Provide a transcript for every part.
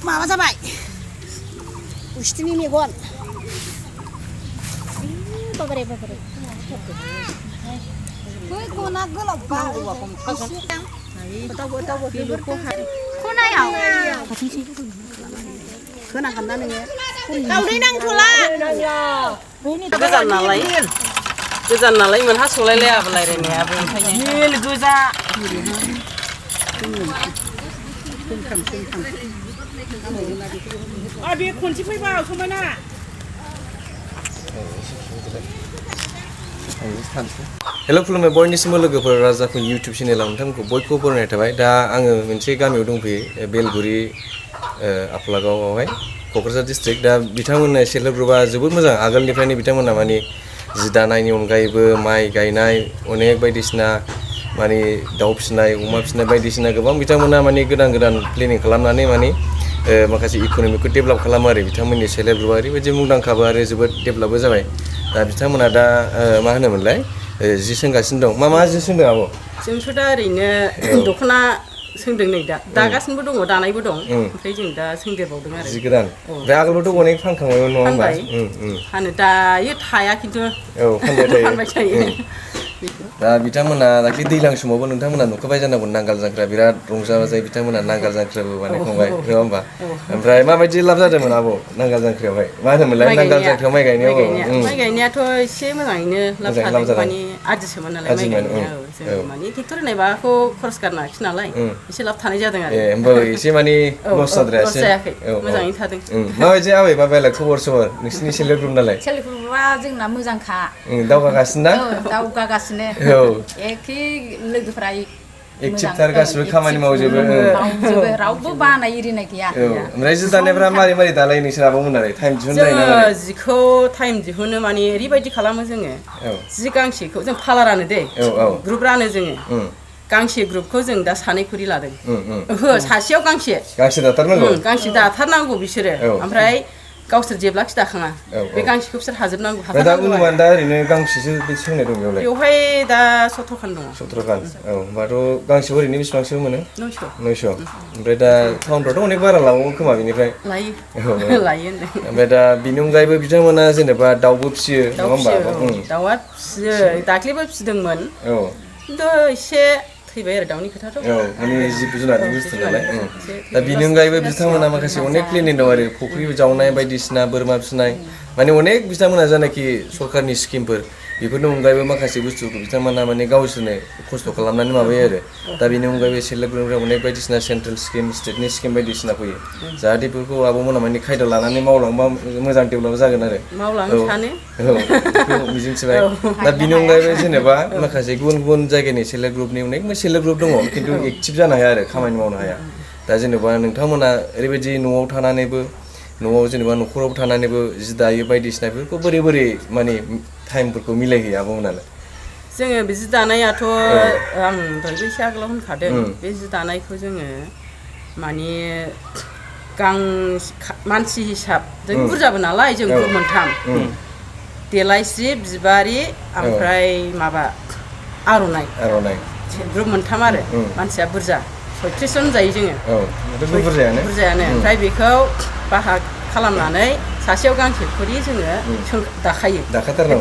माबा जाबाय उस्थिनि मेगन बाबारे बाबारे बै खना गोलाव बागौवा दावबो बेफोरखौ खनायाव होनांगोन ना नोङो दावदै नांथ'ला गोजान नालाय मोनहा सलायलायाबो रायलायनायाबो ओंखायनो मिल गोजा बे खनसे फैबा समायना हेल' खुलुमबाय बयनिसिमबो लोगोफोर राजाफोर इउटुब चेनेलाव नोंथांमोनखौ बयखौबो बरायनाय थाबाय दा आङो मोनसे गामियाव दंफैयो बेलगुरि आफलागावआवहाय क'क्राझार डिस्ट्रिक्ट दा बिथांमोनना सेल्फ हेल्प ग्रुपआ जोबोद मोजां आगोलनिफ्रायनो बिथांमोना माने जि दानायनि अनगायैबो माइ गायनाय अनेक बायदिसिना माने दाउ फिसिनाय अमा फिसिनाय बायदिसिना गोबां बिथांमोना माने गोदान प्लेनिं खालामनानै माने माखासे इक'नमिकखौ डेभेलप खालामो आरो बिथांमोननि सेल्फ हेल्प ग्रुपआ ओरैबायदि मुंदांखाबो आरो जोबोद डेभेलपबो जाबाय दा बिथांमोना दा मा होनोमोनलाय जि सोंगासिनो दं मा जि सोंदों आब' जोंथ' दा ओरैनो दख'ना सोंदों नै दागासिनोबो दङ दानायबो दं ओमफ्राय जों दा सोंदेरबावदों आरो जि गोदान ओमफ्राय आगोलावथ' अनेक फानखांबायमोन नङा होमबा फानो दायो थाया खिन्थु फानबाय थायो दा बिथांमोना दाख्लै दैज्लां समावबो नोंथांमोना नुखाबाय जानांगौ नांगाल जांख्रा बिराद रंजा बाजायै बिथांमोना नांगाल जांख्राबो बानायखांबाय नङा होमबा ओमफ्राय माबायदि लाब जादोंमोन आब' नांगाल जांख्रायावहाय मा होनोमोनलाय नांगाल जांख्रायाव माइ गायनायाव माइ गायनायाथ' एसे मोजाङैनो लाब जादों माने आदिसोमोन नालाय माइ गायनायाव जों माने ट्रेक्टर होनाय माबाखौ खरस गारनाखिसै नालाय एसे लाब थानाय जादों आरो होमबाबो एसे माने लस जायाखै मोजाङैनो थादों माबायदि आबै माबायालाय खबर सबर नोंसिनि सेल्फ हेल्प ग्रुप नालाय सेल्फ हेल्प ग्रुपआ जोंना मोजांखा दावगागासिनो ना दावगागासिनो एखे लोगोफ्रा एक्टिभथार गासिबो खामानि मावजोबो रावबो बानाय एरिनाय गैया ओमफ्राय जि दानायफ्रा मारै दालाय नोंसोर आब'मोनालाय टाइम दिहुनलाय ना जोङो जिखौ टाइम दिहुनो माने ओरैबायदि खालामो जोङो जि गांसेखौ जों फाला रानो दे ग्रुप रानो जोङो गांसे ग्रुपखौ जों दा सानै खरि लादों ओहो सासेयाव गांसे दाथारनांगौ बिसोरो ओमफ्राय गावसोर जेब्लाखि दाखाङा बे गांसेखौ बिसोर हाजोबनांगौ दा उनाव दा ओरैनो गांसेसो सोंनाय दं बेवहाय दा 17 खान दङ 17 खान होमबाथ' गांसेयाव ओरैनो बेसेबांसो मोनो 900 ओमफ्राय दा टाउनफ्रावथ' अनेक बारा लाबावो खोमा बेनिफ्राय लायो ओमफ्राय दा बिनि अनगायैबो बिथांमोना जेनेबा दाउबो फिसियो नङा होमबा दाउआ फिसियो दाख्लैबो फिसिदोंमोन खिन्थु एसे थैबाय आरो दाउनि खोथाथ' माने जिब जुनारनि बुस्थु नालाय दा बिनि अनगायैबो बिथांमोना माखासे अनेक प्लेनिं दं आरो फुख्रि जावनाय बायदिसिना बोरमा फिसिनाय माने अनेक बिथांमोना जानाखि सरकारनि स्किमफोर बेफोरनि अनगायैबो माखासे बुस्थुखौ बिथांमोना माने गावसोरनो खस्थ' खालामनानै माबायो आरो दा बेनि अनगायैबो सेल्फ हेल्प ग्रुपनिफ्राय अनेक बायदिसिना सेन्ट्रेल स्किम स्टेटनि स्किम बायदिसिना फैयो जाहाथे बेफोरखौ आब'मोना माने खायदा लानानै मावलांबा मोजां डेभेलप जागोन आरो बेखौ मिजिंथिबाय दा बिनि अनगायैबो जेनेबा माखासे गुबुन जायगानि सेल्फ हेल्प ग्रुपनि अनेक सेल्फ हेल्प ग्रुप दङ खिन्थु एक्टिभ जानो हाया आरो खामानि मावनो हाया दा जेनेबा नोंथांमोना ओरैबायदि न'आव थानानैबो न'आव जेनेबा न'खराव थानानैबो जि दायो बायदिसिना बेफोरखौ बोरै माने टाइमफोरखौ मिलायहोयो आब'मोनालाय जोङो बे जि दानायाथ' आं दहायबो एसे आगोलाव होनखादों बे जि दानायखौ जोङो माने मानसि हिसाब जों बुरजाबो नालाय जों ग्रुप मोनथाम देलायस्रि बिबारि ओमफ्राय माबा आर'नाइ ग्रुप मोनथाम आरो मानसिया बुरजा 36 जन जायो जोङो बुरजायानो ओमफ्राय बेखौ बाहाग खालामनानै सासेयाव गांसे खरि जोङो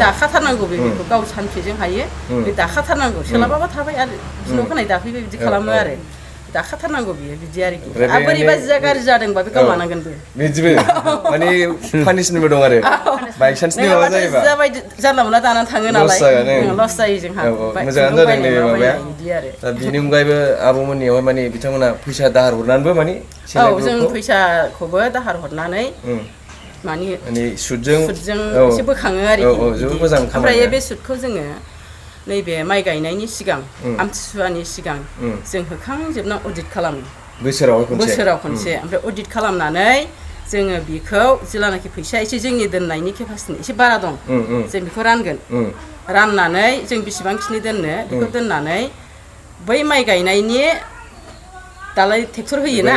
दाखाथारनांगौ बेखौ गाव सानसेजों हायो बे दाखाथारनांगौ सोलाबाबा थाबाय आरो बिनाव होनाय दाफैबाय बिदि खालामो आरो दाखाथारनांगौ बियो बिदि आरोखि बोरैबा जिया गाज्रि जादोंबा बे गाव लानांगोनबो बिदिबो माने पानिशमेन्टबो दं आरो बायसान्सनि माबा जायोबा जाबायदि जानला मोनला दानानै थाङो नालाय लस जायो जोंहा मोजाङानो जादों नैबे माबाया दा बिनि अनगायैबो आब'मोननियावहाय माने बिथांमोना फैसा दाहार हरनानैबो माने जों फैसाखौबो दाहार हरनानै माने सुदजों एसे बोखाङो आरोखि जोबोद मोजां ओमफ्राय बे सुदखौ जोङो नैबे माइ गायनायनि सिगां आमथिसुवानि सिगां जों होखांजोबना अडिट खालामो बोसोराव खनसे ओमफ्राय अडिट खालामनानै जोङो बेखौ जेलानाखि फैसा एसे जोंनि दोननायनि केपासिटि एसे बारा दं जों बेखौ रानगोन राननानै जों बेसेबांखिनि दोननो बेखौ दोननानै बै माइ गायनायनि दालाय ट्रेक्टर होयोना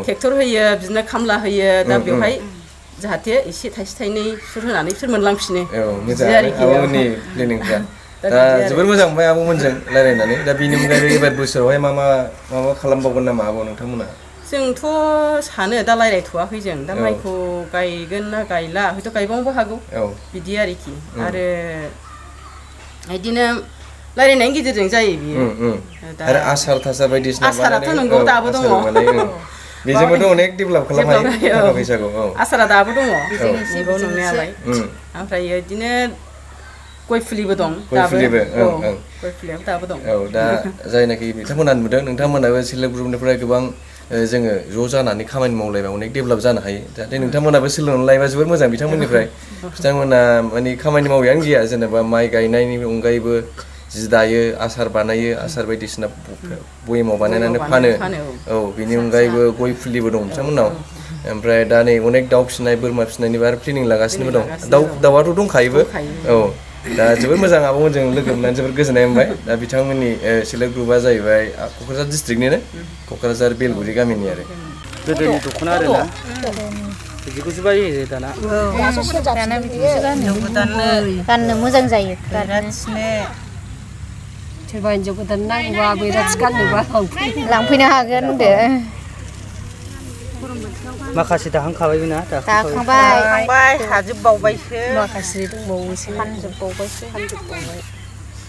ट्रेक्टर होयो बिदिनो खामला होयो दा बेवहाय जाहाथे एसे थाइसे थाइनै सुर होनानै बिसोर मोनलांफिनो दा जोबोर मोजां मोनबाय आब'मोनजों रायलायनानै दा बिनि अनगायैबो एबार बोसोरावहाय मा खालामबावगोन नामा आब' नोंथांमोना जोंथ' सानो दा रायज्लायथ'वाखै जों दा माइखौ गायगोन ना गायला हयथ' गायबावनोबो हागौ बिदि आरोखि आरो बिदिनो रायज्लायनायनि गेजेरजों जायो बियो आरो आसार थासार बायदिसिना आसाराथ' नंगौ दाबो दङ बेजोंबोथ' अनेक डेभेलप खालामनो हायो थाखा फैसाखौ आसारा दाबो दङ नंगौ नंनायालाय ओमफ्राय बिदिनो गय फुलिबो दं दाबो गय फुलियाबो दाबो दं दा जायनाखि बिथांमोना नुदों नोंथांमोनाबो सेल्फ हेल्प ग्रुपनिफ्राय गोबां जोङो ज' जानानै खामानि मावलायबा अनेक डेभेलप जानो हायो जाहाथे नोंथांमोनाबो सोलोंनानै लायोबा जोबोद मोजां बिथांमोननिफ्राय बिथांमोना माने खामानि मावैयानो गैया जेनेबा माइ गायनायनि अनगायैबो जि दायो आसार बानायो आसार बायदिसिना बयेमाव बानायनानै फानो बिनि अनगायैबो गय फुलिबो दं बिथांमोननाव ओमफ्राय दा नै अनेक दाउ फिसिनाय बोरमा फिसिनायनिबो आरो प्लेनिं लागासिनोबो दं दाउआथ' दंखायोबो दा जोबोद मोजां आब'मोनजों लोगो मोननानै जोबोद गोजोननाय मोनबाय दा बिथांमोननि सेल्फ हेल्प ग्रुपआ जाहैबाय क'क्राझार डिस्ट्रिक्टनिनो क'क्राझार बेलगुरि गामिनि आरो गोदोनि दख'ना आरोना बिदिखौसो बायो दाना गाननो मोजां जायो सोरबा हिन्जाव गोदान नांगौबा बैराथि गाननोबा लांफैनो हागोन होनदो माखासे दाखांखाबायबो ना दाखांबाय हाजोबबावबायसो माखासे दंबावोसो फानजोबबावबायसो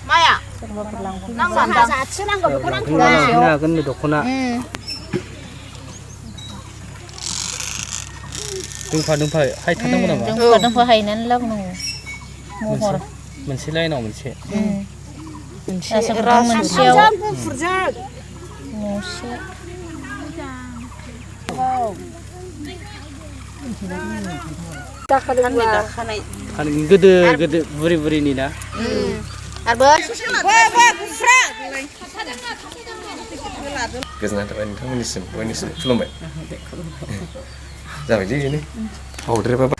माया सोरबाफोर लांफैनो लांफैनो हागोन दख'ना दोंफा हायथारनांगौ नामा दोंफा हायनानै लाबोनांगौ महर मोनसे लाइनाव मोनसे मोनसेयाव गोदो बुरि ना गोजोननाय थाबाय नोंथांमोननिसिम बयनिसिम खुलुमबाय जाबायलै बेनो बावद्रायबाबा